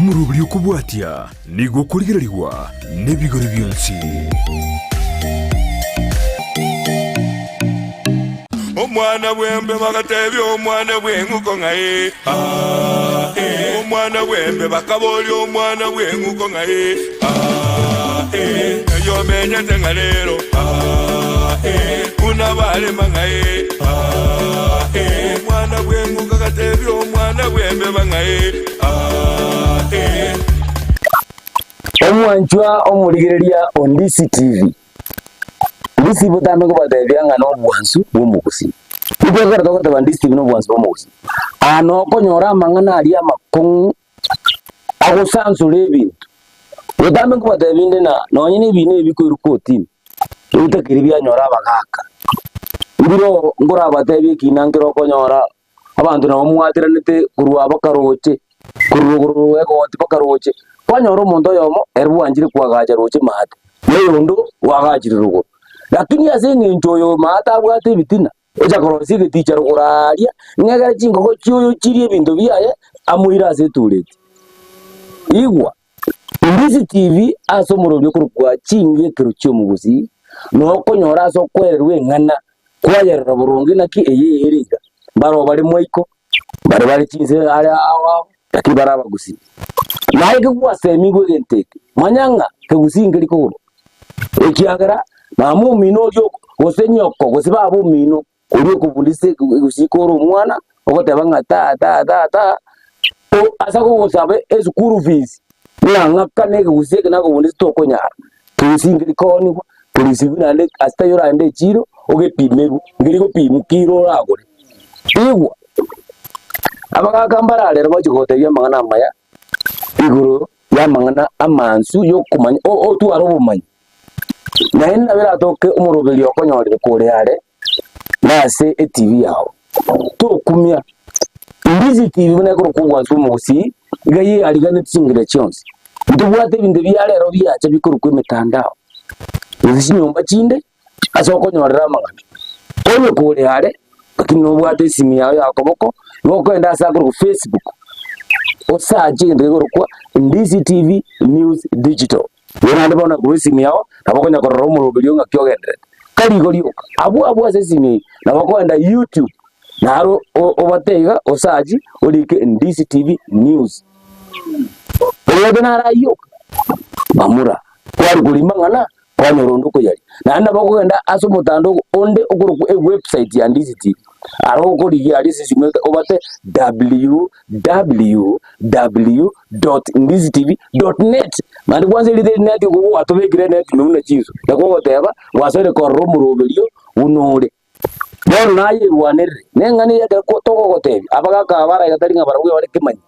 Omoroberi okobwatia nigo okorigererigwa nebigori bionsi. Omwana bw'embe bagatebia omwana bw'eng'uko ng'a ee, aa, ee. Omwana bw'embe bakaboria omwana bw'eng'uko ng'a ee, aa, ee. Ng'ai omenyete ng'a rero, aa, ee. Buna barema ng'a ee, aa, ee. Omwana bw'eng'uko agatebia omwana bw'embeba ng'a ee, aa, ee. Omwanchwa omorigereria o Ndisi TV. Ndisi botambe nkobatebia ng'a nobwansu bw'omogusii. Niko ekero togoteba Ndisi TV nobwansu bw'omogusii. Aa nokonyora amang'ana aria amakong'u agosansora ebinto. Botambe nkobatebia inde na nonye na ebina ebi bikoirwa kotini, ebitakeri bianyora abagaka. Mbiro nkorabatebie ekina nkere okonyora Abanto nabo mwateranete korwa bakaroche, korwa rogoro rw'egoti mpaka roche. Kwanyora omonto oyomo ere bwanchire koagacha roche maate, na oyonde oagachire rogoro. Lakini ase eng'encho oyo maate abwate ebitina, ocha korosia egeticha rogoro aaria, ng'a ekero chingoko chi'oyo chirie ebinto biaye, amoire ase etureti. Igwa, Ndisi TV ase omorobio okorokwa chingekero chi'omogusii, na okonyora ase okoererwa eng'ana Kwayerera boronge naki eye ere iga, mbaroo bare mwaiko, mbare bare chinse are ao ao, lakini bare abagusii. Naye kegwasemigwe egento eke, manya ng'a kegusii nkeri kogorwa, ekiagera mama omino oria gose nyoko gose baba omino oria okobundisa egusii kore omwana, ogoteba ng'a taa taa taa taa, o ase agogosaba eschool fees, ng'a ng'akane ekegusii eke nakobundisa tokonyara. Kegusii nkeri koonigwa, korisiigwa naende ase taiyo oraende echiiro ogepimerwe, nkeri gopimwa kiro oragore. Igwa, abagaka mbararere bache gotebia amang'ana amaya igoro y'amang'ana amansu y'okomanya o- otware obomanyi. Naende nabo eratoke omoroberio okonyorire kore are nase etibi yao, tokumia. Ndizi TV buna ekorokwa obwansu bw'omogusii, iga yeariganeti chingera chionsi. Ntobwate ebinto bia rero biacha bikorokwa emetandao, gose chinyomba chinde ase okonyorera amang'ana. Onye kore are, lakini nobwate esimi yao ya koboko, nigo okogenda ase akorokwa Facebook, osache egento gekorokwa Ndizi TV News Digital. Igo naende bono korwa esimi yao, nabo okonya korora omoroberio ng'aki ogendererete. Tari igo rioka, abwo abwo ase esimi eyio, nabo okogenda YouTube, naro obate iga osachi orike Ndizi TV News. Obwate naro ayio oka, bamura, kwari korima ng'ana, kwanyora onde okoyaria. Naende nabo okogenda ase omotandao onde okorokwa ewebsite ya Ndizi TV, aro okorigia aria ase esimi obate www www.ndizitv dot net naende kwanza erinde net igo gwatobekire enet ime buna chinsu, nabo ogoteba gwasoire korora omoroberio buna ore. Bono nayerwanerere, na eng'ana eye ekero ko togogotebia, abagaka aba baraiga tari ng'a barabwo bare kemanyi,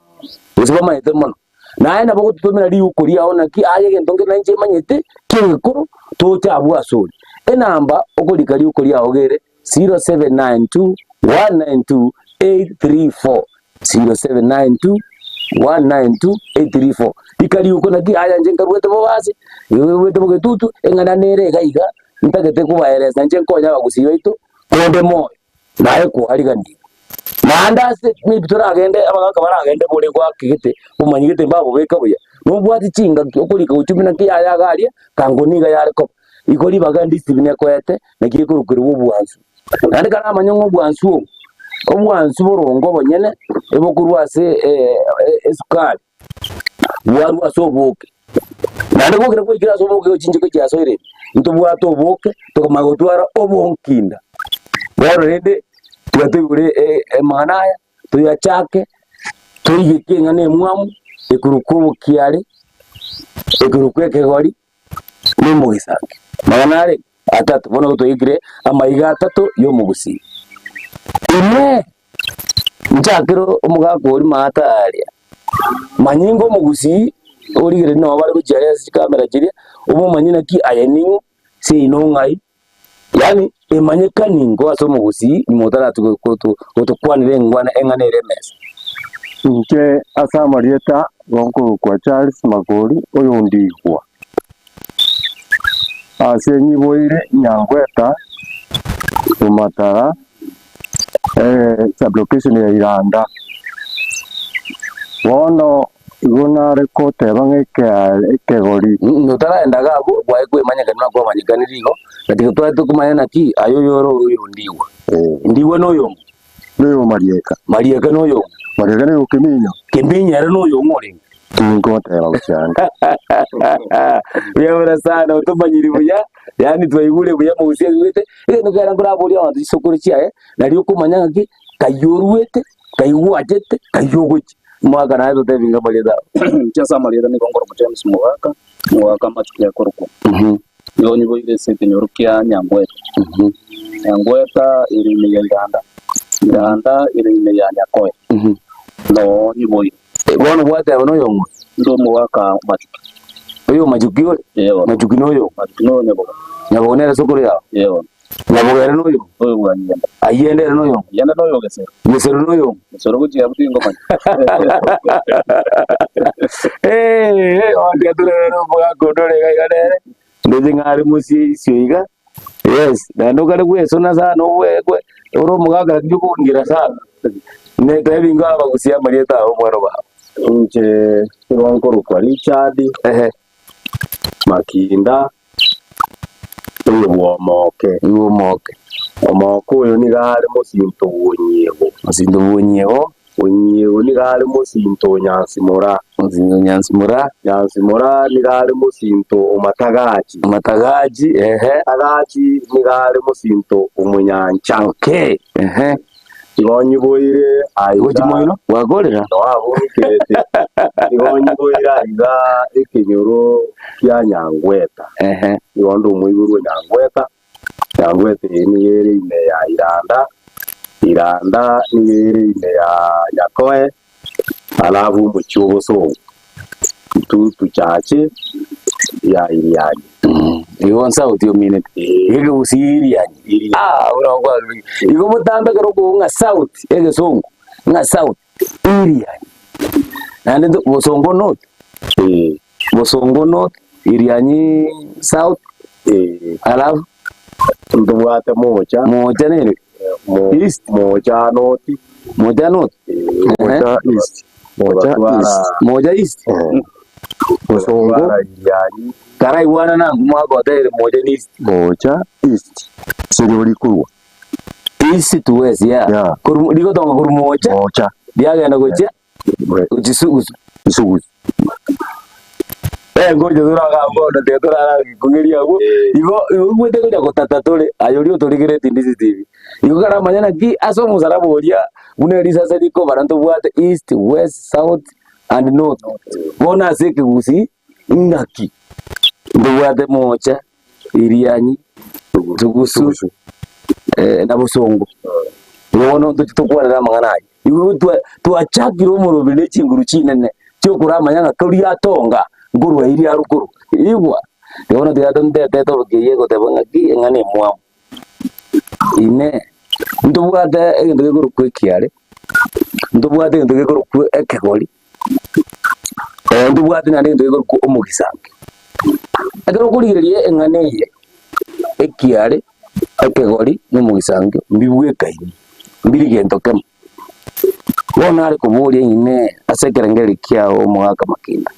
gose bamanyete mono. Naye nabo ogototomera riuko riao naki aye egento nkere nainche manyete ki'egekoro, toche abwo asore. Enamba okorika riuko riao gere 0792 192 834. 0792 192 834 Rika riuko naki aya inche nkaruete bobasi, nkaruete bogetutu, eng'ana nere iga iga, ntagete kobaeresa inche nkonye abagusii baito, konde moyo, naye kwariganirwe. Naende ase maybe toragende abagaka baragende bore goaka gete, omanye gete mbabobeka buya, nobwate chingaki okorika gochia buna ki yaya iga aria, kango niga yare koba. Igo ribaga ndisibi nekoete, naki ekorokerwa obwansu. Naende karamanye ng'a obwansu obo, obwansu boronge obonyene, ebokorwa ase esukari, bwarwa ase oboke. Naende bokere bwaikire ase oboke igo chinchoke chiasoire ime, ntobwate oboke, tokamanya gotwara obonkinda. Bono rende, tiga toigure amang'ana aya, toyachake, toigeke eng'ana emwamu, ekorokwa obokiare, ekorokwa ekegori. nomogisangio. Magana are atato, bono igo twaikire amaiga atato y'omogusii. Inee! Nchakere omogaka oria maate aaria, manyinga omogusii origereria nabo bare gochia aria ase chikamera chiria, omomanye naki aye ning'o, seino ng'ai, Yaani emanyekani ingo ase omogusii nyuma otarati gotokwanera engwana eng'ana ere emesa. Inche ase amarieta gonkorokwa Charles Makori oyondigwa ase nyiboire Nyangweta Bomatara sub-location ya Iranda. Bono. Igo nare goteba ng'a ekegori. Otaraenda iga abwo, kwaye kwemanyekania buna kwamanyekanire igo, na tiga tware tokomanya naki aye oyore oyo ndigwa. Ndigwa noyomo. Noyo Marieka. Marieka noyomo. Marieka noyo Kiminyo. Kiminyo ere noyomo orenge. Tingoteba gochia ande. Buya buna sana otomanyiri buya, yaani twaigure buya mogusia aigwete, egento kere nkoraborie abanto chisokoro chiaye, nario okomanya ng'aki kai oruete, kai gwachete, kai ogochia. Omogaka naye totebi ng'a amarieta abo. Inche ase amarieta nigo nkorokwa James Mogaka, Mogaka amatuko akorokwa. Nigo nyiboire ase ekenyoro kia Nyangweta. Nyangweta ere ime ya Iranda, Iranda ere ime ya Nyakoe. Noo nyiboire. Bono gwateba noyong'o? Inde omogaka Machuki. Oyo Machuki ore? Ee bono. Machuki noyo? Machuki noyo Nyaboga. Nyaboga nere sokoro yao? Ee bono. Nyaboga ere noyo? Oyo bwa Ayienda. Ayienda ere noyo? Ayienda noyo Gesero. Gesero noyo? Gesero gochia abwo tingomanya. Eh, onde aturere omogaka onde ore iga iga nere, ndoche ng'a are mosie isio iga, yes, naende okare gwesona sana obwekwe, ore omogaka lakini okong'ira sana, netebi ingo abagusie amarieta abo omwana obao. Inche nigo nkorokwa Richard Ehe. Makinda, oyo bw'omoke. Oyo bw'omoke. Omoke oyo nigo are mosinto bw'onyiego. Mosinto bw'onyiego. Onyiego nigo are mosinto o Nyansimora. Mosinto o Nyansimora. Nyansimora nigo are mosinto o Matagachi. Matagachi, ehe. Matagachi nigo are mosinto o Monyancha. Okay, ehe. Igo nyiboire aiga. Gochi moino gwakorera. Noabunkerete. Igo nyiboire aiga ekenyoro kia Nyangweta. Ehe. Igo nde omoiborwa o Nyangweta. Nyangweta eye nigo ere ime ya Iranda. Iranda nigo ere ime ya Nyakoe, alafu omochie o Bosongo. Ntutu chache ya Irianyi. Igo nsauti ominete. Ekegusii Irianyi. Ah, buna okwarure. Igo botambe ekero okogwa ng'a south egesongo ng'a south Irianyi. Naende nto Bosongo north. Bosongo north, Irianyi south, alafu Ntobwate mocha. Mocha nere east. Mocha north. Mocha north. Mocha east. Mocha east. Mocha east. Bosongo. Karaigwana nango mwagoteire mocha ni east. Mocha east. Ase rirorio rikorwa. East to west yeah. Yeah. Korwa rigotonga korwa mocha. Mocha. Riagenda gochia gochia sugusu. Sugusu. Eh, ngocha toragamba bono tiga toraragikung'eria abwo. Igo igo omanyete ngocha gotata tore aye oria otorigereti Ndisi TV. Igo karamanya naki ase omosaraba oria buna erisase rikobara ntobwate east, west, south and north. Bono ase ekegusii ing'aki ntobwate mocha, Irianyi, Sugusu, na Bosongo. Igo bono ntoche tokwanere amang'ana aya. Igo twachakire omoroberi ne chinguru chinene chiokoramanya ng'a toria atonga nkorwa eria arwe korwa. Igwa, bono tiga ntete obokeria egoteba ng'aki eng'ana emwamu. Inee! Ntobwate egento gekorokwa ekiare, ntobwate egento gekorokwa ekegori, ntobwate naende egento gekorokwa omogisangio. Ekero okorigereria eng'ana eye, ekiare, ekegori, na omogisangio, mbibwekaini, mbiri gento kemo. Bono nare koboria inee ase ekerengererio kiao omogaka Makinda,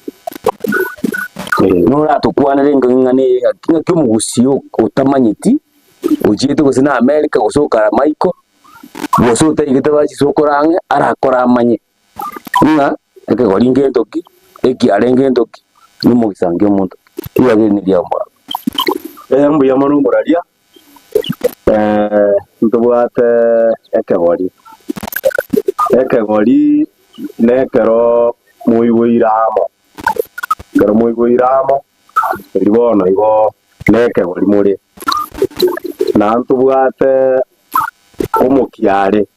noratokwanere eng'ana eye ng'aki ng'aki omogusii otamanyeti, ochiete gose na America gose okare amaiko, gose otaigete bachisokoro ang'e, arakore amanye. Ng'a ekegori ngento ki, ekiare ngento ki, na omogisangio omonto ki. Ribaga eri neriao mbororo. Mbuya mono omoraria, ntobwate ekegori. Ekegori nekero moiboire amo, ekero moiboire amo, erio bono igo nekegori more. Na ntobwate omokiare.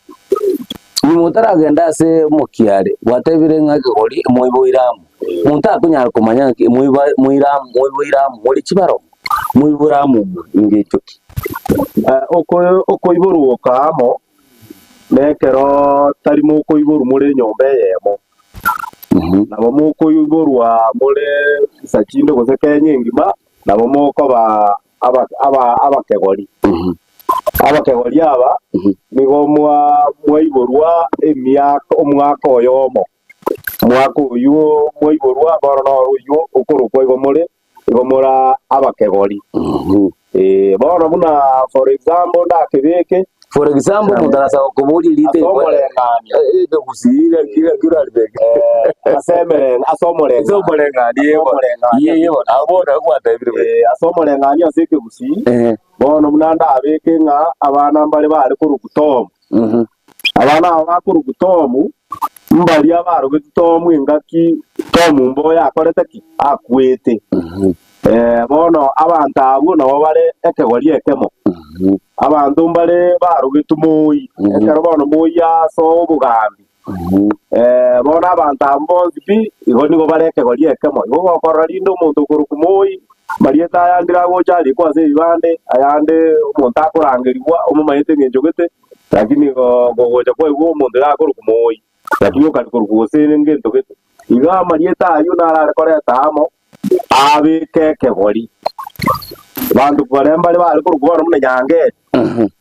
Nyuma otaragenda ase omokiare, gwatebire ng'a ekegori moiboire amo. Monto akonyara komanya ng'aki moiba moire amo moiboire amo more chibarongo, moibore amo omwe ingecho ki? Oko okoiborwa oko amo, nekero tari mokoiborwa more enyomba eyemo, nabo mokoiborwa more nsa chinde gose Kenya engima, nabo mokoba aba aba abakegori. Abakegori aba nigo mwa mwaiborwa emiaka omwaka oyomo. Omwaka oyio mwaiborwa bono noro oyio okorokwa igo more, igo more abakegori. Eh, bono buna for example ndakebeke For example, omonto arasa gokoboria erieta ase omoreng'anio ekegusii gaki gaki oraribeke. eh, ase emereng ase Ase omoreng'anio omoreng'anio ase ebo. omoreng'anio Ye bono, abwo bono gwatebire buya. eh, ase omoreng'anio ase ekegusii Ehe. bono buna ndabeke ng'a abana mbare bare korokwa Tom. Abana aba bakorokwa Tomu, mbaria barogetwe Tomu engaki Tomu mboyo akorete ki? Akwete. Bono abanto abwo nabo bare ekegori ekemo. Abanto mbare barogetwe Moi, ekero bono Moi asoa obogambi. Bono abanto abwo bonsi pi, igo nigo bare ekegori ekemo. Igo gokorora rinde omonto okorokwa Moi, amarieta aya ndire agocha arikwe ase ebibande, ayande omonto akorangerigwa omomanyete eng'encho gete. Lakini gogocha kwaigwa omonto iga akorokwa moi, lakini okari korokwa gose ngento gete. Iga amarieta ayio naro are koreta amo, abeke ekegori. Abanto baria mbare bare korokwa bono buna Nyangeti.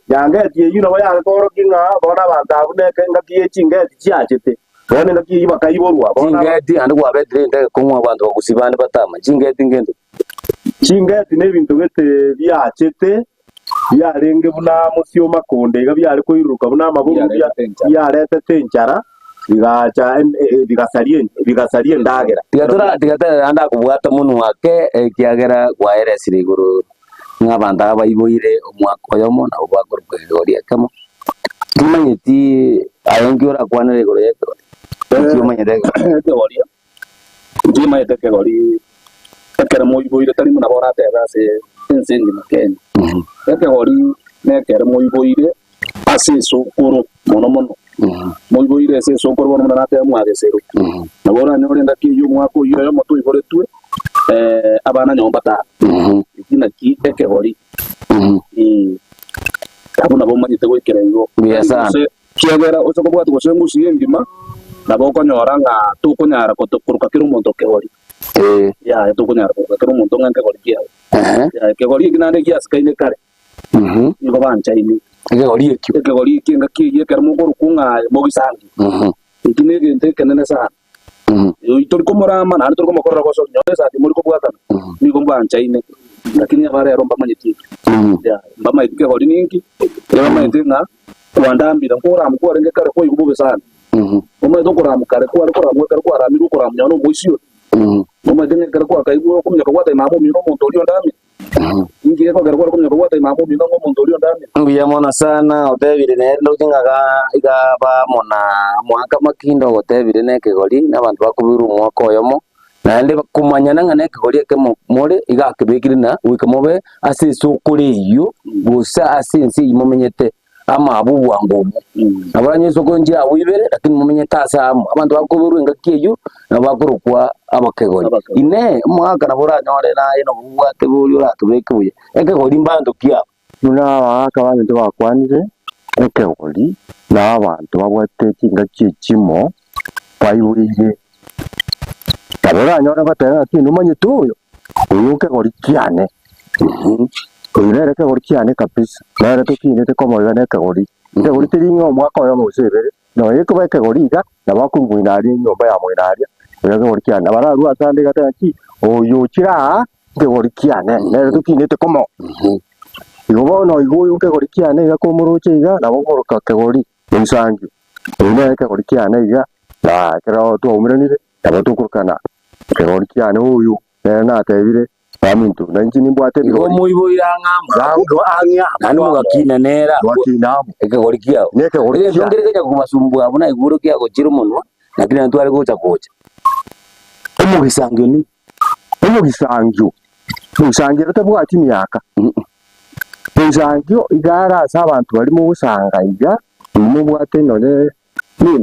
Nyangeti eyio nabo yare koorokia ng'a bono abanto abwo neke engaki ye chingeti chiachete, bono engaki eyio bakaiborwa. Bono aba- Chingeti naende kwabetire egento egekong'u abanto bagusii bande batama. Chingeti ngento ki? Chingeti nebinto gete biachete biarenge buna mosioma konde iga biare koiruruka buna amaboru biaretete enchara, bigacha bigasaria bigasaria endagera. Tiga tora tiga tore naende akobwata monwa ake ekiagera kwaeresire igoro ng'a abanto aba baiboire omwaka oyomo nabo bakorokwa ekegori ekemo. Timanyeti aye nki orakwanere igoro ya ekegori? Nki omanyete ekegori? Ekegori, ntimanyete ekegori ekero moiboire tari buna boratebe ase ense engima Kenya. Ekegori nekero moiboire ase esokoro mono mono. Moiboire ase esokoro bono buna nateba mwageserwe. Nabo oranyore engaki eyio omwaka oyio oyomo toiboretwe abana nyomba tano. Eki naki ekegori. Abwo nabo omanyete goikera igo. Mbuya sana. Gose Ekiagera ose kobwatia gose engusu y'engima, nabo okonyora ng'a tokonyara koruka kera omonto ekegori. Yaya, tokonyara koruka kera omonto ng'a nkegori kiaye. Yaya, ekegori eki naende giasikaine kare, nigo banchaine. Ekegori ekio. Ekegori eki engaki eyio ekero mokorokwa ng'a aye mogisangi, eki negento ekenene sana. Oyio tori komorama naende tori komokorera gosori, nonya esati mori kobwatana, nigo mbanchaine. Lakini aba rero mbamanyeti ekio. Yaya, mbamaeti kegori ninki, ebamaete ng'a Kwandambire, nkoramu kwarenge kare kwaigwa bobe sana. Omanyete okoramu kare kware koramwa ekero kwaramirwe okoramu nonya nomoisia oria. Omanyete ng'a ekero kwakaigure okominyoka gwatebia mama omino omonto oria ondamire. Inki gekogera kware kominyoka gwatebia mama omino ng'a omonto oria ondamire? Mbuya mono sana otebire nere ndoche ng'a ga iga aba amo na omwaka makindo ogotebire na ekegori na abanto bakobeirwe omwaka oyomo. Naende komanyana ng'a nekegori ekemo more iga akebekire na goika mobe ase esokoro eyio, gose ase ense eyio momenyete amo abwo obwango obwo. Nabo oranyore esokoro nchire abwo ibere, lakini momenyete ase amo. Abanto bakoberwa engaki eyio, nabo bakorokwa abakegori. Inee! Omogaka nabo oranyore naye nobwo obwate boria oratobeke buya. Ekegori mbanto ki aba? Buna abagaaka baminto bakwanire, ekegori na abanto babwate chingaki echimo baiboire. Nabo oranyore goteba ng'a tindi omanyete oyo, oyo ekegori kiane, oyo nere ekegori kiane kabisa, nere tokinete komo iga na ekegori. Ekegori teri ng'a omwaka oyomo gose ebere, nonya ekoba ekegori iga, nabo akorwa moino aria enyomba ya moino aria, oyo ekegori kiane. Nabo ararue ase ande iga atebe ng'a ki, oyo ochire aa. Nkegori kiane, nere tokinete komo. Igo bono igo oyo nkegori kiane iga komoroche iga, nabo okoroka kegori moisangio. Oyo nere ekegori kiane iga, na ekero twaumeranire, nabo tokorokana kegori kiane oyo, nere natebire, baminto, na inche nimbwate Igo ebigori. moiboire ang'e amo Igo ang'e amo. Naende mogakina nere abwo Twakina amo. ekegori kiao. Nekegori Egento kiane. nkere kecha kobasumbua abwo naigure kiagochire omonwa, lakini naintwe tware gocha gocha. Omogisangio ni. Omogisangio, omogisangio ere tabwati miaka, omogisangio iga are ase abanto baria mogosanga iga, oyio mobwate nonye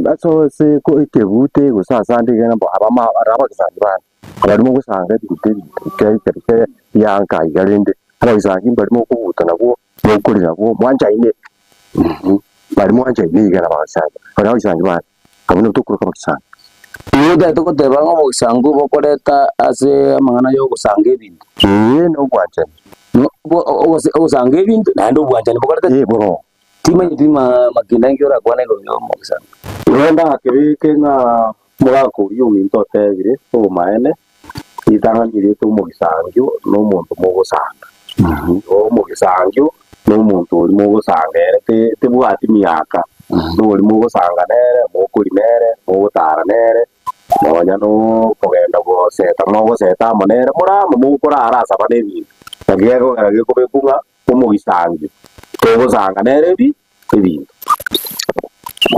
ase ase ekebute gose ase ande iga nabo abama are abagisangi bande, baria mogosanga ebinto ebinto bike bike bike bianka iga rende, abagisangi mbaria mokobuta nabwo, mokoria nabwo mwanchaine, baria mwanchaine iga nabagisangi, baria abagisangi bande. Abwo nabwo tokoroka abagisangio. Nigo otagete goteba ng'a obogisangio bokoreta ase amang'ana y'ogosanga ebinto. Ee, na obwanchani. Ogosanga ebinto naende obwanchani bokorete Ee, boro. Timanyeti makinda inki orakwane igoro ya omogisangio. Igo ndakebeke ng'a. Omogaka oyio ominto otebire obomaene, ritang'ani erieta omogisangio na omonto mogosanga. Igo omogisangio na omonto oria mogosanga ere te- tebwati miaka, na oria mogosanga nere, mokoria nere, mogotara nere, nonya na okogenda goseta mogoseta amo nere, more amo mokorara ase abana ebinto. Naki gekogera gekobekwa ng'a omogisangio, togosanga nere ebi ebinto.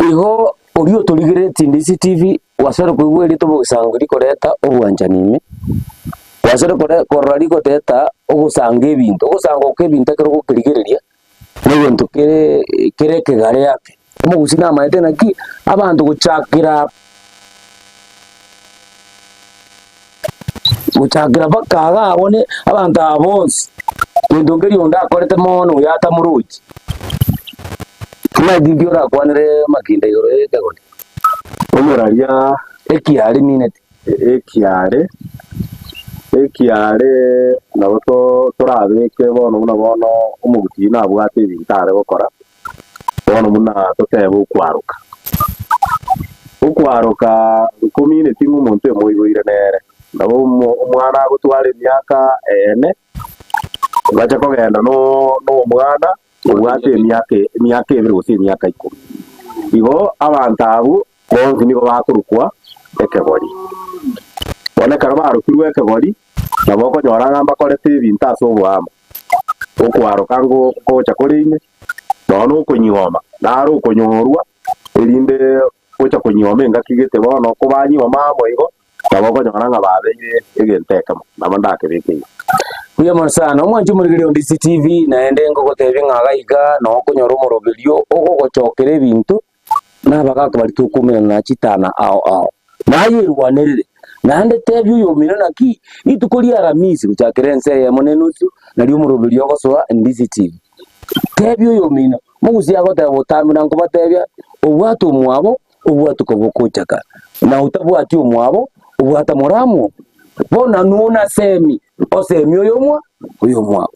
Igo oria otorigereretie Ndisi TV gwasore koigwa erieta obogisango rikoreta obwanchani ime, gwasore kore korora rigoteta ogosanga ebinto, ogosanga oko ebinto ekero ogokerigereria na egento kere kere ekegare ake. Omogusii namanyete naki abanto gochakera gochakera mpaka iga abone abanto aba bonsi, gento nkeria onde akorete mono oyo atamorochi. Timanyeti nki orakwanere amakinda igoro ya ekegori. Omoraria Ekiare mineti. Ekiare, ekiare nabo to- torabeke bono buna bono omogusii nabwate ebinto are gokora, bono buna totebe okwaroka. Okwaroka nkomineti ng'a omonto emoiboire nere, nabo omo- omwana agotwara emiaka ene, bache kogenda no- na omwana obwate emiaka emiaka ebere gose emiaka ikomi. Igo abanto abwo bonsi nigo bakorokwa ekegori. Bono ekero barokirwe ekegori, nabo okonyora ng'a mbakorete ebinto ase oboamo, okwaroka ngo ngocha kore ime, nonya na okonyuoma, naro okonyorwa, erinde gocha konyuoma engaki gete bono kobanyuoma amo igo, nabo okonyora ng'a babeire egento ekemo, nabo ndakebeke igo. Mbuya mono sana, omwanchi omorigereria o Ndisi TV, naende ngogotebia ng'a iga iga noo okonyora omoroberio ogogochokera ebinto, na abagaaka baria tokomerana na chitana ao ao. Nayerwanerere, naende tebia oyomino naki rituko ria Aramisi gochakera ense eyemo na enusu, nario omoroberio ogosoa Ndisi TV. Tebia oyomino, mogusie agoteba botambe na nkobatebia, obwate omwabo, obwate kobokochaka, na otabwati omwabo, obwata moramwo. Bono nuna semi, osemi oyomwa, oyomwabo.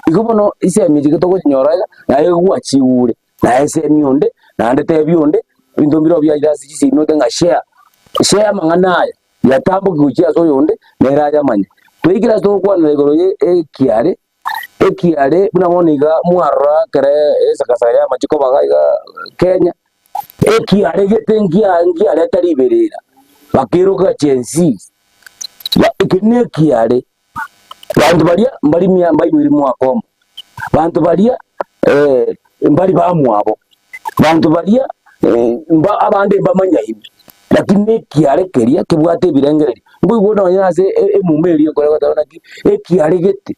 Igo bono isemi echi togochinyora iga, naye gwachigure. Naye semi onde, naende tebia onde, ebinto mbirobio biaire ase chisemi ote ng'a share, share amang'ana aya, yatamboki gochia ase oyonde, nere ayamanye. Toikire ase togokwanera igoro ye ekiare, ekiare buna bono iga mwarora ekere esagasaga yamache koba iga iga Kenya, ekiare gete nkia nkiareta riberera, bakeroka Gen Z, ba eke na ekiare. Banto baria mbari mia mbaiboire mwaka omo, banto baria mbari bamwabo, banto baria mba abande mbamanyaine, lakini na ekiare keria kebwate ebirengererio. Nkoigwa nonye ase emuma eria ekore goteba naki, ekiare gete,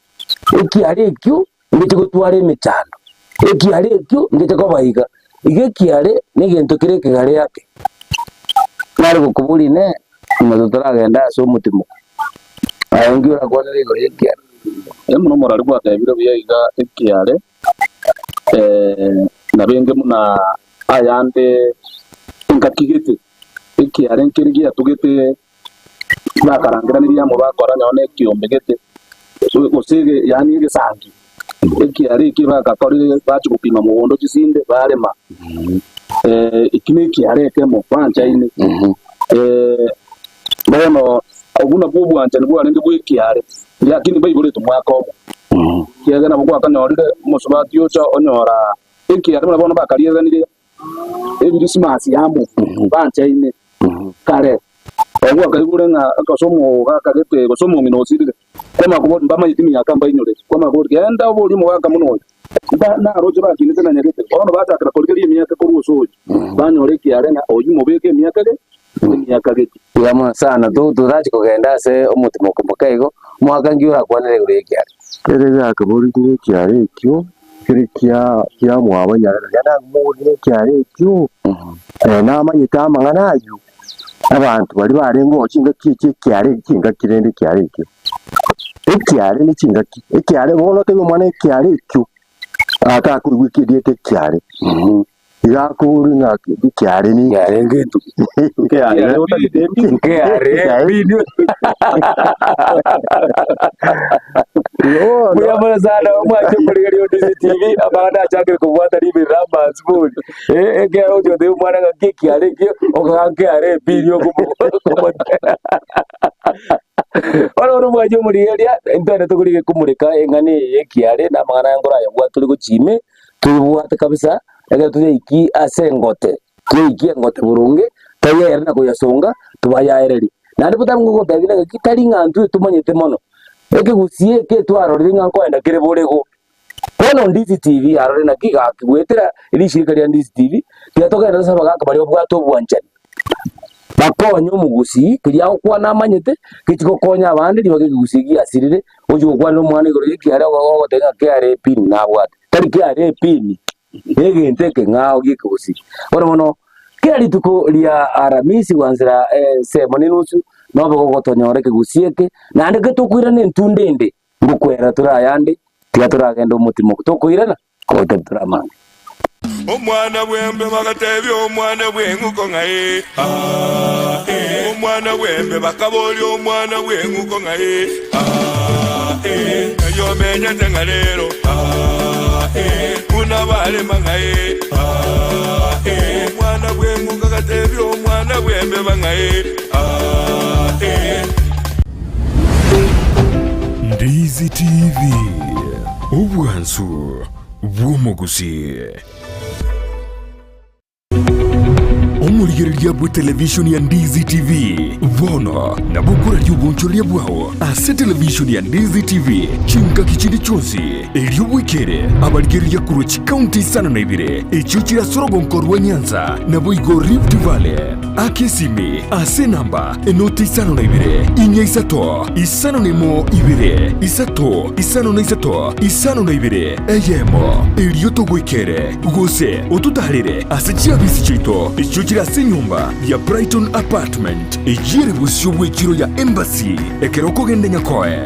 ekiare ekio ngeche gotwara emechando, ekiare ekio ngeche koba iga. Iga ekiare na egento kere ekegare ake. Nare gokoboria inee, nyuma totaragenda ase omotimoko, aye nki orakwanere igoro y'ekiare? Ere buna omorari gwatebire buya iga ekiare, nabenge buna ayande engaki gete, ekiare nkeri giatugete bakarangeranirie amo bakora nonye na ekiombe gete, gose ege yaani egesangi, ekiare ekio bagakorire bachia gopima mogondo chisinde barema, ekio na ekiare ekemo banchaine. Bono obwo nabwo obwanchani bwarenge bwa ekiare, lakini mbaiboretwe mwaka omo, ekiagera nabo gwakanyorire omosubati ocha onyora ekiare buna bono bakarieranire ebirisimasi amo banchaine. Kare, obwo akaigure ng'a gose omogaka gete gose omong'ina osirire, kwamanya koboria mbamanyeti emiaka mbainyore, kwamanya koboria genda oborie omogaka buna oyo, mba naroche bakinete na nyagete, bono bachakera korigereria emiaka korwa ase oyio, banyora ekiare ng'a oyio mobeke emiaka ge emiaka gete. Iga mono sana, to torachi kogenda ase omotimoko moke igo, omogaka nki orakwanere igoro y'ekiare? Kere giakaborigwe ekiare ekio, kere kia kiamwabo nyarebe, naende amoborire ekiare ekio, namanyete amang'ana ayio, abanto baria barenge oo chingaki echio ekiare chingaki rende ekiare ekio. Ekiare ne chingaki, ekiare bono otebie omwana ekiare ekio, atakoigwa erieta ekiare, iga akoboria ng'a ekiare ninki. Ekiare ngento ki? Ekiare otagete ebi. Ekiare Ekiare mbinio. Bono Mbuya mono sana omwanche omorigereria o DCTV amang'ana achakire kobwata riberera amansu bori. Eh, ekero ogochi gotebia omwana ng'aki ekiara ekio, okaga nkeare epini okomo Bono bono omwanche omorigereria, intwende tokorigia komoreka eng'ana eye ya ekiare na amang'ana aya nkorayabwate tore gochia ime, toyebwate kabisa, ekero toyaikie ase engote. Toikie engote boronge, toyere na koyasonga, tobayaererie. Naende botambe ngogotebia ng'a ng'aki tari ng'a intwe tomanyete mono, ekegusii eke twarorire ng'a nkoenda kere borego. Bono Ndizi TV arore naki gaki goetera rishirika ria Ndizi TV, tiga togende ase abagaka baria babwate obwanchani, bakonye omogusii keria agokwana amanyete, gechi gokonya abande ribaga ekegusii giasirire, ochi gokwanera omwana igoro ya ekiare ogoteba ng'a kiare epini nabwate, tari kiare epini. Negento ekeng'ao gi'ekegusii. Bono bono, kera rituko ria Aramisi gwanchera ensemo nenusu, nobe gogotonyora ekegusii eke, naende getokoirana entunda ende, ngokwera tore ayande, tiga toragende omotimoku. Tokoirana, goika toramanye. Omwana bw'embe bagatebia omwana bw'eng'uko ng'a ee, aa, ee. Omwana bw'embe bakaboria omwana bw'eng'uko ng'a ee, aa, ee. Ng'ai omenyete ng'a rero, aa, ee. Buna barema ng'a ee, aa, ee. Omwana bw'eng'uko agatebia omwana bw'embeba ng'a ee, aa, ee. Ndizi TV, obwansu bw'omogusii. Omorigereria bw'etelevishoni ya Ndizi TV bono nabo okoraria obonchoreria bwao ase televishoni ya Ndizi TV chingaki chinde chionsi, erio bwekere abarigereria korwa chikaunti isano na ibere echio chire ase orogonko rwa Nyanza naboigo Rift Valley. Aka esimi ase enamba enoti isano na ibere, inya isato, isano na emo ibere, isato, isano na isato, isano na ibere, eyemo, erio togoikere, gose ototaarere ase chiabisi chiaito echio chire ase enyomba ya Brighton Apartment, eyio ere bosio bw'echiro ya Embassy, ekero okogenda Nyakoe.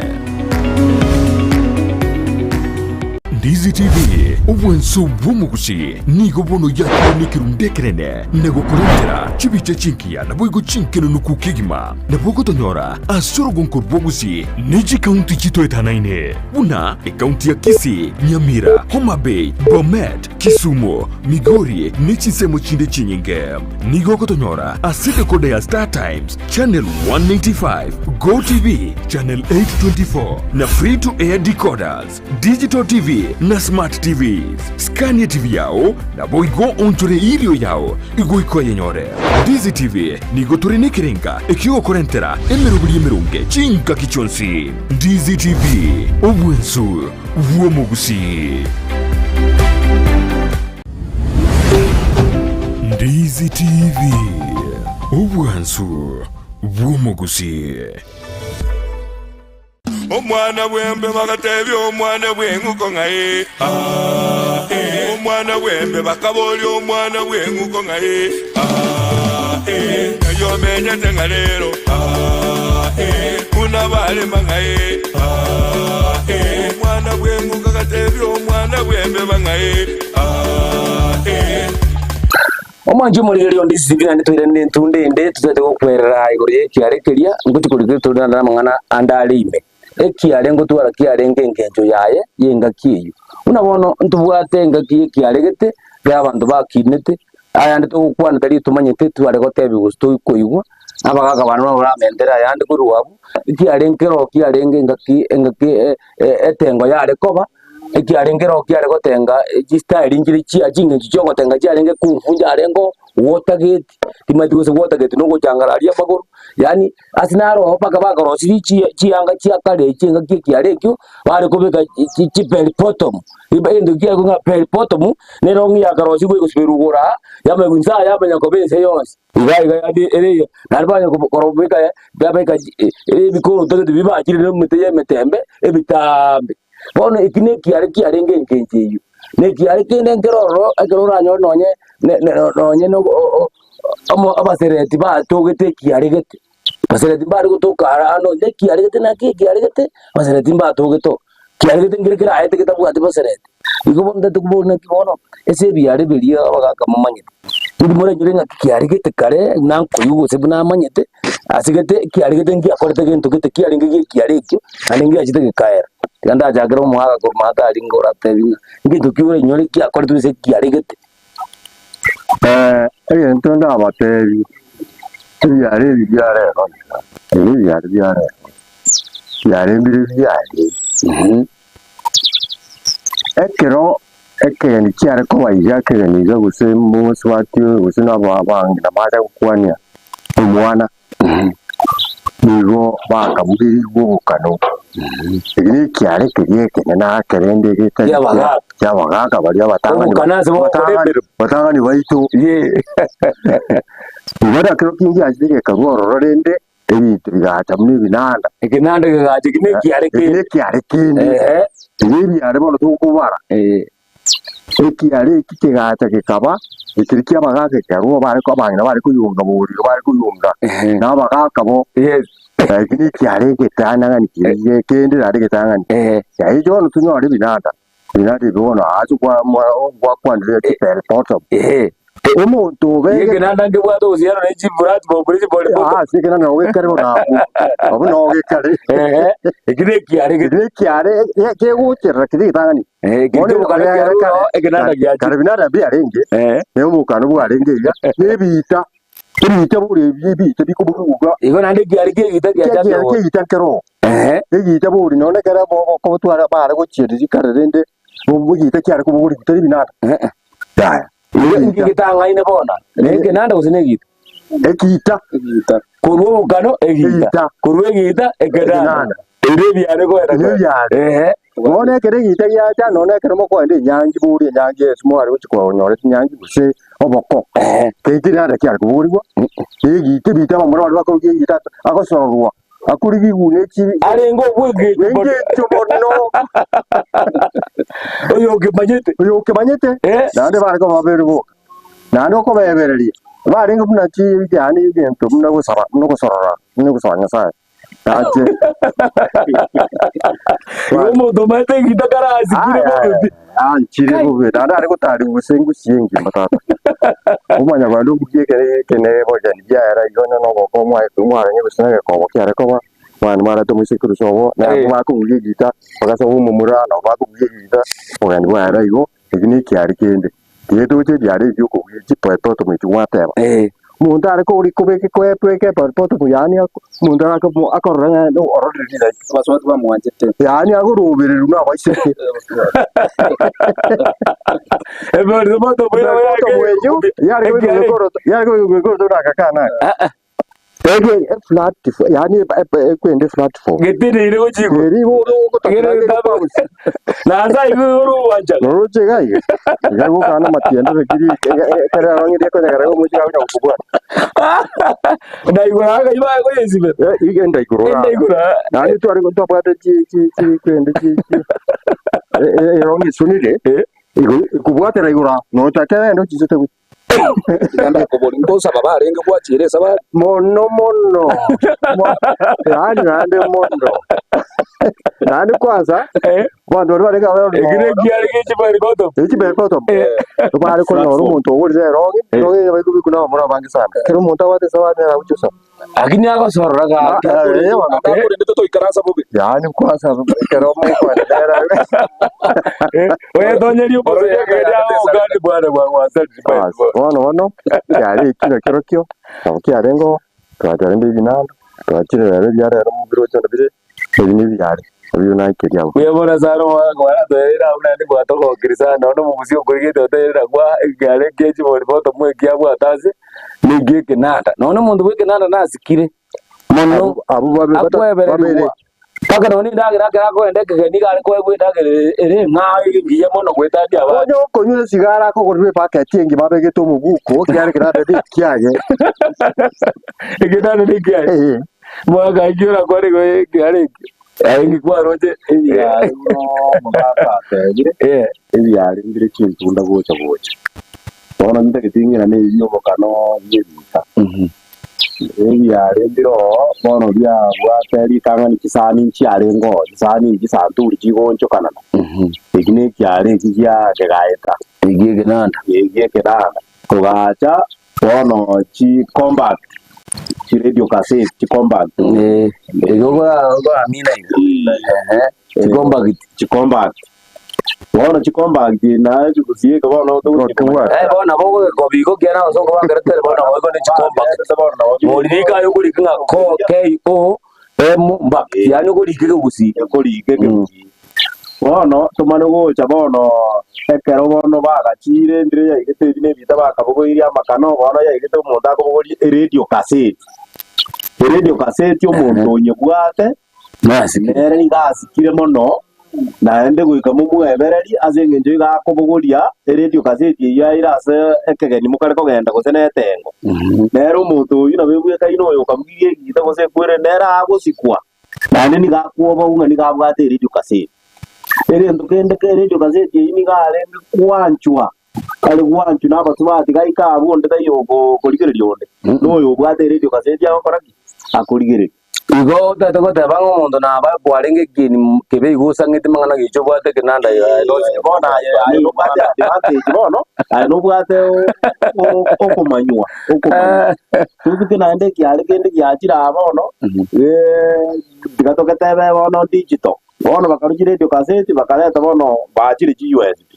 Ndizi TV, obwanso bw'omogusi, nigo bono yakire nekerundu ekenene na gokorentera chibicha chingiya naboigo chinkenenuku kegima. Nabo ogotonyora ase orogonko rw'obogusi ne chikaunti chitoetanaine buna ekaunti ya Kisii, Nyamira, Homa Bay, Bomet, Kisumu, Migori ne chinsemo chinde chinyinge. Nigo ogotonyora ase decoder ya Star Times, Channel 185, Go TV, Channel 824 na Free to Air decoders, Digital TV na Smart TVs. Skania TV yao naboigo onchore erio yao igoika oyenyore. Ndizi TV nigo tore nekerenga ekiogokorentera emeroberi emeronge chingaki chionsi. Ndizi TV, obwensu bw'omogusii. Ndizi TV, obwansu bw'omogusii. Omwana bw'embe bagatebia omwana bw'eng'uko ng'a ee, aa, ee. Omwana bw'embe bakaboria omwana bw'eng'uko ng'a ee, aa, ee. Ng'ai omenyete ng'a rero, aa, ee. Buna barema ng'a ee, aa, ee. Omwana bw'eng'uko agatebia omwana bw'embeba ng'a ee, aa, ee. Omwanchi omorigereria onde isiko naende toirane nentunda ende totagete gokwerera igoro y'ekiare keria, ngochia korigereria tore naende namang'ana ande are ime. Ekiare ngotwara kiarenge engencho yaye y'engaki eyio. Buna bono ntobwate engaki y'ekiare gete, ekero abanto bakinete, ayande togokwana tari tomanyete tware gotebiwa gose tokoigwa, na abagaka bande nabo baramentere ayande korwa abwo, ekiare nkero kiarenge engaki engaki etengo yare koba. Ekiarenge ero kiare gotenga chistyle nchire chia ching'encho chiogotenga chiarenge kung fu nchiarenge oo water gate, timanyeti gose water gate na ogochangara aria amagoro, yaani ase naro oo mpaka bakarosirie chi chianga chia kare echi engaki ekiare ekio, bare kobeka chi chibell bottom, egento kiaye ng'a bell bottom, nero ng'a yakarosiwa egosiberwa igoro aa, yamanya inse aa yamanya koba ense yonsi. Iga iga yaani ere iga, naende banya korobeka babeka ebikoroto gete bibachire na emete ya emetembe ebitaambe. Bono eki nekiare kiarenge engencho eyio, na ekiare kende nkere ororo ekero oranyore nonye ne ne nonye na omo abasereti batogete ekiare gete, basereti mbare gotoka ara ande onye ekiare gete naki ekiare gete, abasereti mbatogete oo. Kiare gete nkere keraete getabwati basereti. Igo bono ntagete koboria naki bono, ase ebiare biria abagaka momanyete, tindi moranyore ng'aki kiare gete kare buna nkoigwa gose buna amanyete. Ase gete ekiare gete ngiakorete gento gete kiarenge gie ekiare ekio, naende ngiachete gekaera. Tiga ndachakere omogaka korwa maate aria ngoratebi ng'a ngento ki orainyore kiakoretwe ase ekiare gete. Egento ndabatebi, ebiare ebi bia rero iga, ebi ebiare bia rero, biare mbire biare, ekero ekegeni kiare koba iga ekegeni iga gose mosubati oyo gose na aba abang'ina bacha gokwania omwana, nigo bakabugerigwe obokano. Eki na ekiare keria ekenene ake rende getari Ki'abagaaka. ki'abagaaka baria abatang'ani Obokano ase bogokora abatang'ani emeremo. abatang'ani baito. Yee. Igo nakero kingi achire gekarua ororo rende ebinto bigacha buna ebinanda. Ekenanda kegacha eki nekiare Eki kende. nekiare kende. Ehe. Igo ebiare bono tokobara. Eh. Ekiare eki kegacha gekaba ekeri ki'abagaaka ekerua bare abang'ina bare koyonga boriro bare koyonga Ehe. na abagaaka bo. Yes. Eki nekiare egetang'ani keria kende naende egetang'ani. Ehe. Yaye bono tonyore ebinanda. Ebinanda ebi bono ase kwa mwa gwakwanire chibell bottom. Ehe. Omonto obegete Ekenanda nkebwate uhusiano ne chiplatform ne chibori Ah, ase ekenanda nabo gekare bono abwo. Abwo nabo gekare. Ehe, eki nekiare Eki nekiare kegocherera keria egetang'ani. Eh, Bono keri kiobokano kare- kiarure kare- oo, ekenanda giachire. Kare binanda mbiarenge, Eh, na obokano bwarenge iga, na ebiita, ebiita bore ebi ebiita bikoburuga. Igo naende ekiare ki'egeita giachake Ekiare gocha. ki'egeita nkeroo. Ehe. Egeita bori nonye ekero bokobotwara bare gochiereria kare rende, egeita kiare kobogoria tari binanda. Eh. Yaya. Igo inki getang'aine bono? Ne ekenanda gose ne egeita? Egeita. Egeita. Korwa obokano egeita. Egeita. Korwa egeita ekenanda. Ekenanda. Erio ebiare koenda Erio ebiare. Ehe. Bono ekero egeita giacha, nonya ekero mokoenda enyangi bori enyangi ase mware gochia konyora chinyangi gose oboko, Ehe. keita ekenanda kiare koborigwa, egeita ebiita abamura baria bakoruga egeita agosororwa, akorigigwa ne chi Arenge obw'engencho mono. engencho mono. Oyo okemanyete. Oyo okemanyete, Eh. naende bare koba babere boka, naende okobebereria, barenge buna chi yaani egento buna gosaba buna gosorora buna gosaba Nyasaye, nache. Igo omonto omanyete egita karasikire bobe pi. Anchire bobe, naende are gotariwa gose ngusie engima tata. Omanya kogenda obugie ekere geke ne ebogeni biaera igo onye na oboko mwaye mwarenge gose na egekobo kiare koba, mwana mwarete omoiseke korwa sobo, na Eh. abwo bakobugia egita, bagasoba omomura, nabo bakobugia egita, obogeni bwaera igo, eki na ekiaria kende. Tiga toche ebiara ebi biokobugia chipoepoto mochie gwateba. Eh. Omonto are kori kobeka koepweka epoepoto yaani omonto arake akorora ng'a no ororire rilaiki. Abasubati bamwanchete. Yaani agorobererwa na abaiseke. Epoepoto Epoepoto moeyo, yare Ekiare- kobekwa yare kobekwa ekoroto na akakana aka. Ah, ah. Ege eplatform yaani ekwende platform. Geteneine gochia igoro. Eri igoro Egere ogotakera getabe- Na ase aigo igoro obwanchani. Noroche iga iga, iga gokana amatiendere kiri ekero arong'etie konyegera iga omochie agocha gokobwata. Na igoro aka iba agoyesibera. Eh, iga enda igoro Enda iga. igoro aa. Naende tware twabwate chi chi chi kwende chi chi erong'i esunire, Eh. igo ekobwatera igoro aa, nochakera ende ochisete gochia. Tiga ndakoboria, nkosaba barenge gwachiera esabari? Mono mono, yaani naende mono. Naende kwanza, Eh. abanto baria barenge abare Ekio nekiare giechibari bottom. Echibari bottom, Eh. bare konyora omonto ogorire erongi, Eh. erongi eye baikobekwa na abamura abange sana. Ekero omonto abwate esabari nere agochia gosaba. Lakini agosorora gaki. Ah, eh, bono. Atakorendete toikaransa bobe. Yaani kwanza ekero mokwana nere Eh, oyetonyerie omosacha Oro ekeri agokani bwana bwa gwasarire Bas, bono bono kiare ekina kerokio nabo kiarenge oo, twachora rende ebinanda, twachire rero ebiara rero mobere oche bire, ebi nebiare, nabio naikeria abwo. Buya bono ase aro omogaka kwaratoereire abwo naende gwatogokire sana nonya omogusia okorigete otegerera kwa ekiare ekie chibori botomu ekiabwate ase ninki ekenanda. Nonya omonto bwa ekenanda nasikire mono Abwo abwo babe bata babere akwebererigwa mpaka nonya endagera ekero akogenda ekegeni iga are koegwa endagera ere ere eng'ao ere engiya mono goetania abande. Onye okonywa esigara akogorerwa ebaketi engima abegete omobuko, ekiagera ekenanda nekiaye. Ekenanda nekiaye. Eeh. Mwaka inki orakwane igo ekiare ekio? Aye inki kwaroche? Ebiare buna omogaka atebire, Eh. ebiare mbire chintunda gocha gocha. Bono ntagete ing'irane ebi obokano bw'ebita. Ebiare mbire oo, bono biabwate ritang'ani chisani nchiarenge oo, chisani chisanturi chigoonchokanana. Eki na ekiare eki gia kegaeta. Eki ekenanda. Eki ekenanda. Kogacha bono chi compact. Chiredio cassette, chicompact. Eh, igo okoramina igo. Ehe, chicompact. Chicompact. Bono chicompact naye chigosieka bono Tobwate. Eh, bono nabo ogogekobi igo kiana gose okobangera tere bono nabo igo ne chicompact. Moriri aye okorika ng'a ko K O M mpact, yaani okorika ekegusii. Ekorika ekegusii. Bono tomane gocha bono ekero bono bagachire ndire yaigete ebi na ebita bakabogoirie amakano bono yaigete omonto akobogoria eredio cassette. Eredio cassette omonto onyebwate nere nigo asikire mono naende goika momwebererie ase eng'encho iga akobogoria eredio cassette eyio aire ase ekegeni mokare kogenda gose na etengo. Nere omonto oyio nabo ebwekaine oyo okabugia egita gose ekwere nere agosikwa. Naende nigo akwoba ng'a nigo abwate eredio kaseti. Egento kende k'eredio kaseti eyio nigo arenge gwanchwa, are gwanchwa na abasubati gaika abwo onde taiyo okorigereria onde, na oyo obwate eredio kaseti agokora ki? Akorigereria. Igo otagete goteba ng'a omonto naba kwarenge ekieni kebe igo osang'ete mang'ana gicha obwate ekenanda aye nochi. Bono aye aye nobwate advantage bono, aye nobwate okomanywa, okomanywa. Totuke naende ekiare kende giachire aa bono, tiga togetebe bono digital. Bono bakarwa chiredio kaseti bakareta bono bachire chi USB.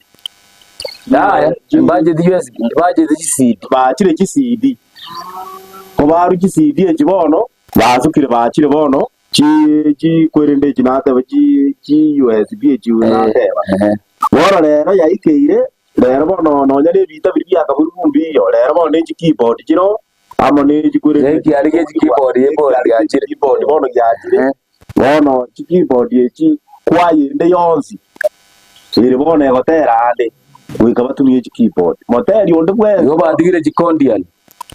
Yaya, mbachete USB, mbachete chi CD. Bachire chi CD. Kobarwa chi CD echi bono, basukire bachire bono, chi chikwerende echi nateba chi chi USB echi nateba. Bono rero yaikeire, rero bono nonya na ebita biria biakaburwe mbiyo, rero bono ne chikeyboard chiroo, amo ne chikwerende Ekiare gie chikeyboard eboard giachire. Keyboard bono giachire, bono chikeyboard echi kwayende yonsi, ere bono egotera ande, goika batumie chikeyboard. Moteri onde bwensi Igo batigire chikondiani.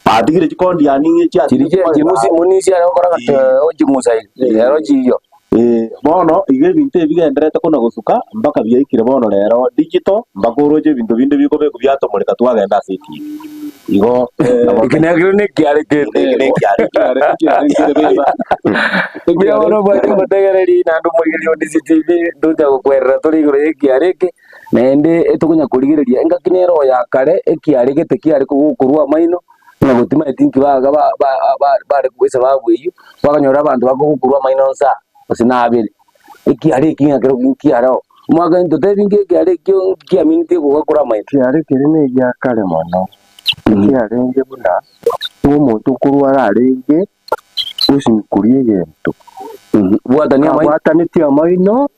batigire chikondiani ng'a Chiria chiatigire chia chimusi munisi are gokora gati oching'usa iga, rero chiyo. Eh, bono iga ebinto ebi bigendererete kona gosuka mpaka biaikire bono rero digital, mpaka oroche ebinto binde bikobekwa biatomoreka twagenda ase etv. Igo nabo Eke nekero nekiare kende. eke nekiare Mbuya mono obwate omotegereri naende omorigereria o DCTV, ntocha gokwerera tore igoro ya ekiare eke, naende etokonya korigereria engaki nere oyo ya kare, ekiare gete kiare kogokorwa amaino, ng'a gotimaeti nki baga ba- ba- ba- bare esababu eywo, kwakonyora abanto bakogokorwa amaino nsa gose na abere. Ekiare eki ng'a kero nkiare oo, omwaka ntotebi nki ekiare ekio nkiamineti ogokora amaino. Ekiare keria na egia kare mono, ekiarenge buna omonto okorwara arenge gosinkoria egento, Bwatania amaino. Kabwatanetie amaino,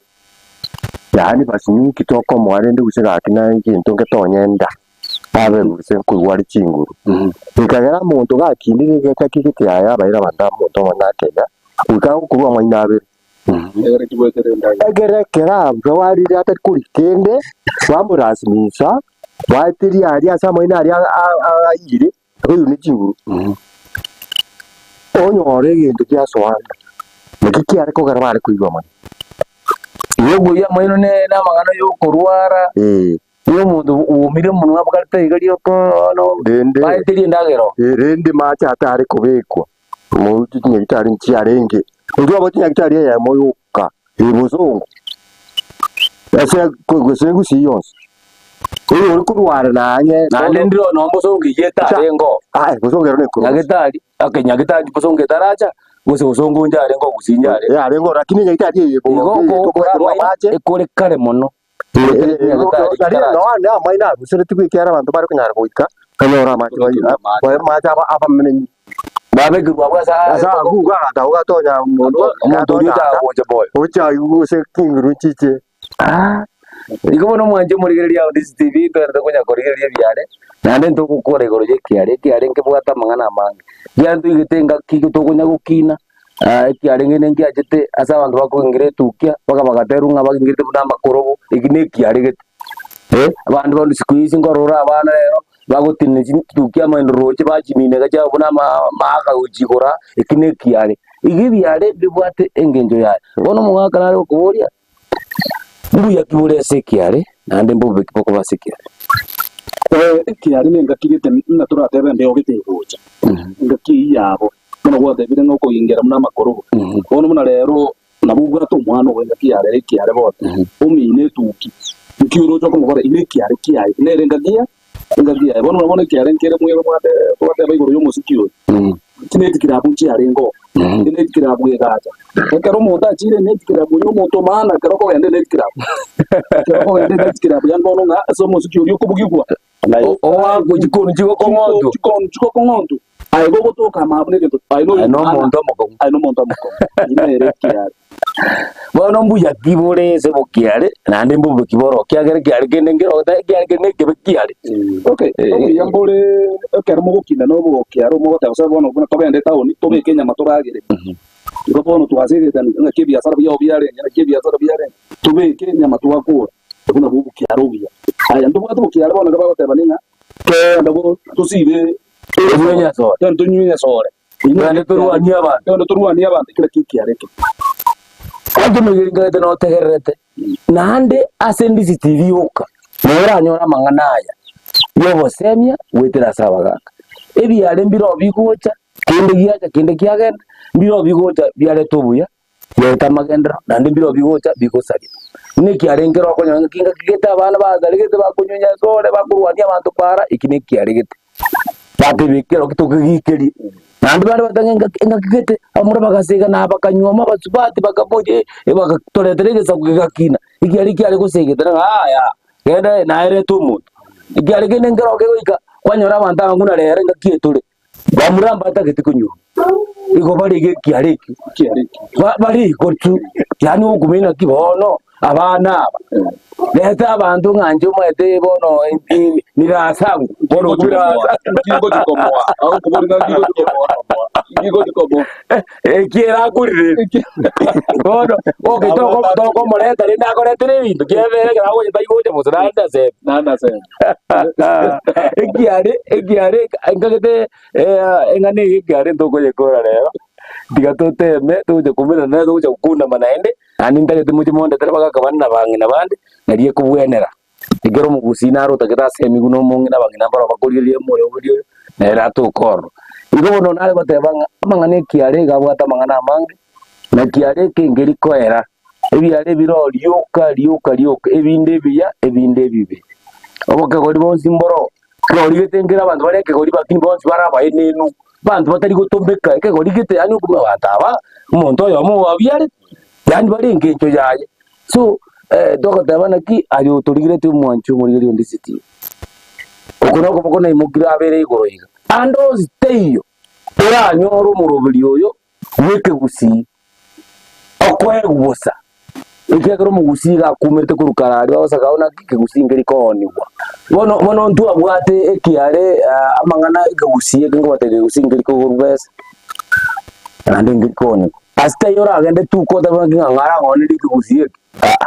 yaani basi ninki tokomoa rende gose gaki naye egento ngetonyenda. Abe gose nkoigwa are chinguru. Ekagera omonto gakindire egeka gete aye abaire abanto omonto omonene akenya, goika agokorwa amaino abere. Ekero ekero abwo arire atari koria kende, bamorasimisha, baeteria aria ase amaino aria ayire, akoigwa ne chinguru. Onyore egento giasoana, naki kiare kogera bare koigwa amaino. Igo okoiywa amaino ne namang'ana ya okorwara. Nigo omonto oomire omonwa abwate iga rioka bono Rende baeterie endagera oo. Eh, rende mache atare kobekwa moruti chinyagitari nchiarenge intwe abo chinyagitari eyemo yoka ere bosongo ase gose gusii yonsi oyo ore korwara nanye Naende ndire nonya bosongo eyio etarenge oo. Aye bosongo ero nekorosi. Nyagitari, okay nyagitari bosongo etaracha, gose bosongo inche arenge oo gusii inche arenge. Yarenge oo lakini nyagitari eye Igo eye okokora tokoeterwa amaino amache. ekore kare mono. Nonya amaino aruseretigwe ekiagera abanto bare konyara goika banyore amache baye amache abamenyi. Babekerwe abwo ase Ase agwo igo aganto agwo gatonya omonto omonto oria ocha gocha moyo. Ocha gose chinguru chiche. Igo bono mwanche omorigereria ao DCTV toerete konya korigereria ebiare, naende ntogokora igoro ya ekiare, ekiare nkebwate amang'ana amange. Ekiagera ntoigete engaki tokonya gokina. Ekiarenge nenkiachete ase abanto bakogengera etukia, mpaka bagaterwa ng'a bagengerete buna amakorobo, eki nekiare gete. Abande bono siku hizi nkorora abana rero, bagotenena chitukia amaendo roche bachimineka chiaba buna amaaka gochigora, eki nekiare. Iga ebiare mbibwate engencho yaye. Bono omogaka nare gokoboria, mbuya ki bore ase ekiare, naende mbobe ki bokoba ase ekiare? Ekiare nengaki gete ng'a toratebe embeo gete egocha, engaki eyio yabo. Bono gwatebire ng'a okoingera buna amakorobo. Bono buna rero nabo obwate omwana ogo engaki ya rero ekiare bono, omine etuki, nki oroche okomokora ime ekiare kiaye, nere engaki ya engaki yaye. Bono buna bono ekiare nkere mwebe mwate twateba igoro y'omosiki oyo. Chineti kirabu nchiarenge oo, eneti kirabu egacha. Ekero omonto achiire eneti kirabu oyio omonto maana ekero okogenda eneti kirabu, ekero okogenda eneti kirabu yaani bono ng'a ase omosiki oria okobugigwa, Ogoakwa chikonu chigokong'ontwa. Chikonu chigokong'ontwa, aye gogotoka ama abwo negento, aye noyo Aye maana, nomonto omokong'u. aye nomonto omokong'u. Eyio nere ekiare. Bono mbuya ki bore ase bokiare, naende mbobe ki boro, ekiagera ekiare kende nkero goteba ekiare kende nekebe kiare. Okay, obuya mbore ekero mogokina na obokiaro mogoteba gose bono buna togende etaoni tobeke enyama toragere. Igo bono twasegetani ng'aki ebiasara biao biarenge, naki ebiasara biarenge, tobeke enyama twakora, obwo nabwo obokiaro obuya. Aya ntobwate obokiaro bono ekero bagoteba ning'a togende bo tosibe Tonywe enyasore. Togende tonywe enyasore. Togende torwanie abanto. Togende torwanie abanto kera ki ekiaro eke. Gaki moirengerete na otegererete, naende ase endisi tiri yoka noranyore amang'ana aya y'obosemia goetera ase abagaaka. Ebiare mbiroo bigocha, kende giacha kende kiagenda, mbiroo bigocha biareta obuya, biareta amagenderero, naende mbiroo bigocha bigosaria. Buna ekiare nkere okonyora ng'a kingaki gete abana basaregete bakonywa nyasore bakorwania abanto para, eki nekiare gete. Batebia ekero ki tokegikerie, naende bande bateba ng'a engaki engaki gete, abamura bagasega na bakanyuoma abasubati bakaboria eh, bagatoretera egesaku gegakina, ekiaria kiare gosegete ng'a yaya, genda naye reta omonto. Ekiaria kende nkero kegoika, kwanyora abanto aba buna rero engaki eye tore, bamura mbatagete konyuoma, igo bare iga ekiaria ekio, ba bare igo tu, yaani ogokumia naki bono. Abana aba, reta abanto ng'a inche omanyete bono nirasangu, bono ekiera akurire bono okay toko tokomoreta rende akoretera ebinto kiabere ekero agocha tari gocha bosa naende aseme. Ekiare ekiare nkagete eng'ana eye ekiare ntokoyekora rero, tiga toteme togocha koumerana nere togocha gokunama naende. Naende ntagete moche mondetere abagaaka bande na abang'ina bande, nario ekobwenera. Ekero omogusii naro otagete ase emigwe na omong'ina abang'ina mbarabwo bakorigereria omoyobori oyo, nere atoke ororo. Igo bono nare goteba ng'a amang'ana ekiare iga abwate amang'ana amange, na kiare eke nkeri koera, ebiare ebire oo rioka rioka rioka, ebinde ebiya, ebinde ebibe. Obokegori bonsi mboro, ekegori gete nkere abanto bare ekegori lakini bonsi bare abaenenu, abanto batari gotombeka, ekegori gete yaani okomanya abanto aba, omonto oyomo obabiarete, yaani bare engencho yaye. So, togoteba naki, aye otorigeretie omwanchi omorigereria onde siti, oko na okoboko naimokire abere igoro iga, ande onsi teiyo oranyore omoroberi oyo bw'ekegusii okoegwa bosa, ekiagera omogusii iga akumerete korwa kare aria bagosaka buna naki ekegusii nkeri koonigwa. Bono bono ntwabwate ekiare amang'ana ekegusii eke nkobatebia ekegusii nkeri kogorwa besa, naende nkeri koonigwa. Ase taiyo oragende tuko otebe ng'a ng'a arang'oonerie ekegusii eke aa.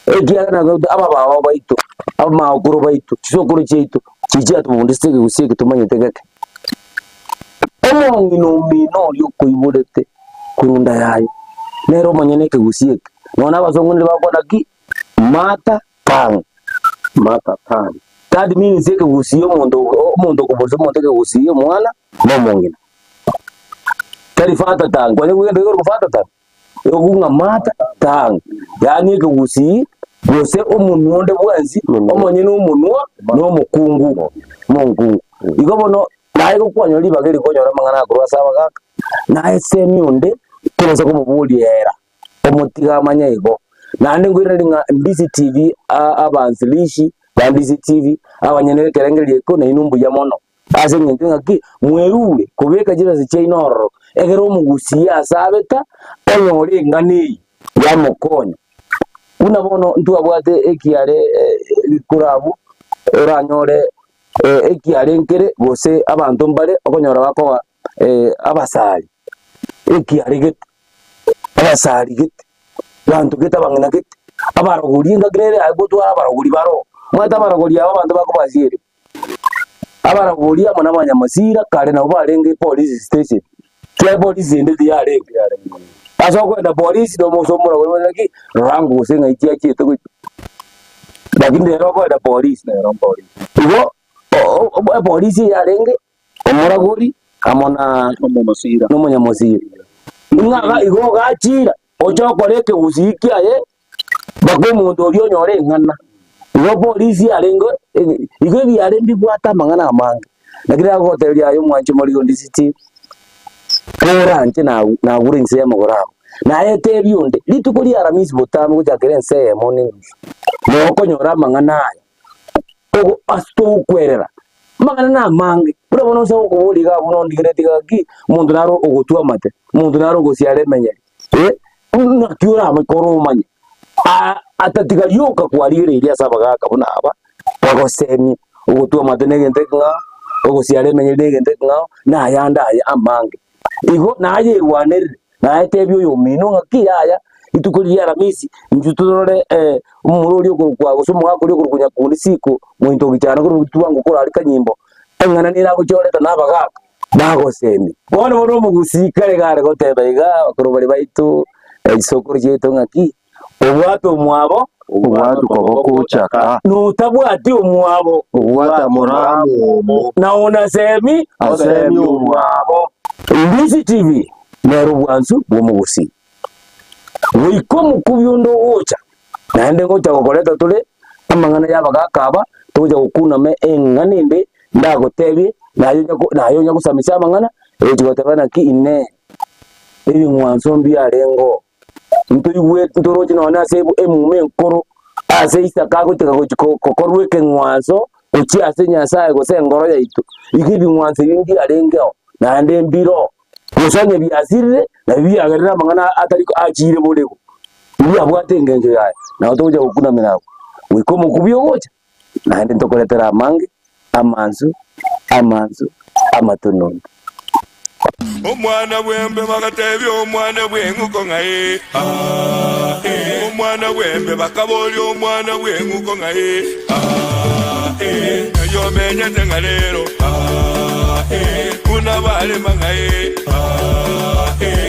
Ekiagera nakoigwete abababa baito, abamagokoro baito, chisokoro chiaito, chichiatobundisete ekegusii eke tomanyete geke. Omong'ina omino oria okoiborete korwa nda yaye, nere omonyene ekegusii eke. Nonya na abasongo nere bakwana ki? Mother tongue. Mother tongue. That means ekegusii omonto omonto okoborisia omonto ekegusii omwana, na omong'ina. Tari father tongue, kwanya kogenda igoro father tongue? Ekogwa ng'a mother tongue, yaani ekegusii gose omonwa onde bwensi, omonyene omonwa na omokungu, omokungu. Igo bono naye gokwanyora ribaga eri konyora amang'ana akorwa ase abagaka, naye esemi onde tobasa komoboria era, omotige amanye igo. Naende nkoiraneria ng'a Ndisi TV abansilishi ba Ndisi TV, abanyene b'ekerengererio ekio nainwe mbuya mono. Ase engencho ng'aki mwerure kobeka chibesa chiaino ororo, ekero omogusii ase abeta onyore eng'ana eye yamokonya. Buna bono ntwabwate ekiare rikoro abwo, oranyore ekiare nkere gose abanto mbare okonyora bakoba abasari, ekiare gete, abasari gete, abanto gete, abang'ina gete, abarogori engaki nere aye gotwara abarogori baroo, omanyete abarogori aba abanto bakobasieria. Abaragori amo nabanyamasira kare nabo barenge police station, kiagera polisi ende tiyarenge. Ase okoenda polisi na omonto omoragori omanyete naki, rora ngose ng'ai chiachiete gochia. Lakini rero okoenda polisi, igo epolisi eyarenge omoragori amo na omonyamasira. Ng'a igo ogachira oche okore ekegusii kiaye. Mpaka omonto oria onyore eng'ana. Igo polisi yarenge igo ebiare mbibwate amang'ana amange. Naki nagotebirie aye omwanche omoriri o Ndisi TV, Koranche nagure inse y'amagoro ao, naye tebia onde, Rituko ria Aramisi botambe gochakera ense eyemo nenusu, nokonyora amang'ana aya ogo ase togokwerera. Amang'ana namange, buna bono nse gokoboria iga abwo nondigeretie gaki, omonto naro ogotwa amate, omonto naro ogosiara emenyeri, eh, naki oramokore omanye? Aa atatiga rioka kwarigereirie ase abagaaka buna aba, bagosemie, ogotwa amate negento ekeng'ao, ogosiara emenyeri negento ekeng'ao, na ayande aya amange. Igo nayerwanerire, nayetebie oyomino ng'aki yaya, rituko riria Aramisi, intwe torore omomura oria okorokwa gose omogaka oria okorokwa Nyakundi Siko, mointo o Gichana korwa Gitwango korare Kanyimbo, eng'ana nere agochoreta na abagaaka bagosemia. Bono bono omogusii kare gare goteba iga, abakoro baria baito, chisokoro chiaito ng'aki, Obwate omwabo. Obwate koboko ochaka. Na otabwati omwabo. Obwate amora omo. Na onasemi. Asemi omwabo. Ndisi TV nere obwansu bw'omogusii. Goika omokubi onde ogocha, naende ngocha gokoreta tore amang'ana y'abagaaka aba, togocha gokunama eng'ana ende ndagotebie, naye onya naye onya gosamisa amang'ana, egochi goteba naki inee, ebing'wanso mbiarengeo. Ntoigwete ntoroche nonya ase emuma enkoro, ase Isaka agochika gochi gokorwa ekeng'wanso gochia ase Nyasae gose engoro yaito. Igo ebing'wanso ebi mbiarengeo, naende mbiroo, gose onye biasirire, nabio biagerire amang'ana atari achiire borego, mbiabwate engencho yaye, nabo togocha gokunamera abwo. Goika omokubio ogocha, naende ntokoretera amange, amansu, amansu, amatununtu. Omwana bw'embe bagatebia omwana bw'eng'uko ng'a ee, aa, ee. Omwana bw'embe bakaboria omwana bw'eng'uko ng'a ee, aa, ee. Ng'ai omenyete ng'a rero, aa, ee. Buna barema ng'a ee, aa, ee.